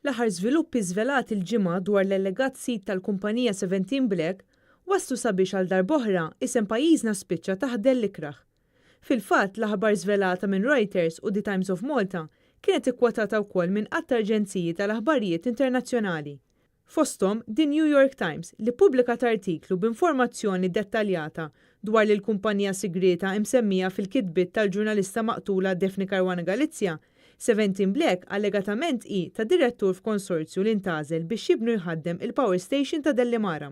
L-aħħar żviluppi żvelati l-Ġimgħa dwar l-allegat sid tal-kumpanija Seventeen Black wasslu sabiex għal darb'oħra isem pajjiżna spiċċa taħt dell ikrah. Fil-fatt, l-aħbar żvelata minn Reuters u The Times of Malta kienet ikkwotata wkoll minn għadd ta' aġenziji tal-aħbarijiet internazzjonali. Fosthom The New York Times li ppubblikat artiklu b'informazzjoni dettaljata dwar li l-kumpanija sigrieta imsemmija fil-kitbiet tal-ġurnalista maqtula Daphne Caruana Galizia, Seventeen Black allegatament hi ta' direttur f'konsorzju li ntgħażel biex jibni u jħaddem il-power station ta' Dellimara.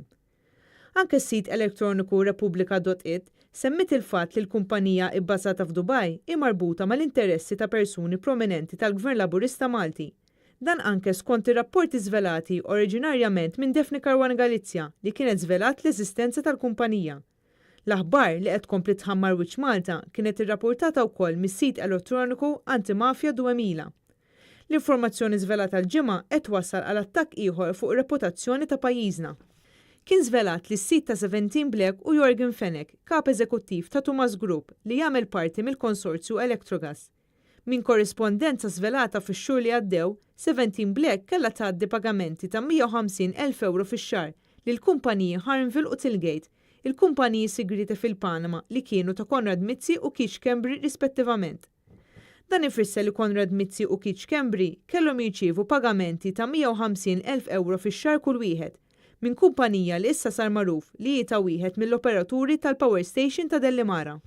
Anke s-sit elettroniku Repubblika dot it semmiet il-fatt li l-kumpanija ibbażata f'Dubaj hi marbuta mal-interessi ta' persuni prominenti tal-Gvern Laburista Malti. Dan anke skont ir-rapporti żvelati oriġinarjament minn Daphne Caruana Galizia li kienet żvelat l-eżistenza tal-kumpanija. L-aħbar, li qed tkompli tħammar wiċċ Malta, kienet irrapurtata wkoll mis-sit elettroniku Antimafia Duemila. L-informazzjoni żvelata l-Ġimgħa qed twassal għal attakk ieħor fuq ir-reputazzjoni ta' pajjiżna. Kien żvelat li s-sid ta' Seventeen Black hu Yorgen Fenech, Kap Eżekuttiv ta' Tumas Group li jagħmel parti mill-konsorzju Electrogas. Minn korrispondenza żvelata fix-xhur li għaddew, Seventeen Black kellha tgħaddi pagamenti ta' 150 elf ewro fix-xahar lill-kumpaniji Harnville u Tillgate, il-kumpaniji sigrieti fil-Panama li kienu ta' Konrad Mizzi u Keith Schembri rispettivament. Dan ifisser li Konrad Mizzi u Keith Schembri kellhom jirċievu pagamenti ta' 150 elf ewro fix-xahar kull wieħed, minn kumpanija li issa sar magħruf li hi ta' wieħed mill-operaturi tal-power station ta' Dellimara.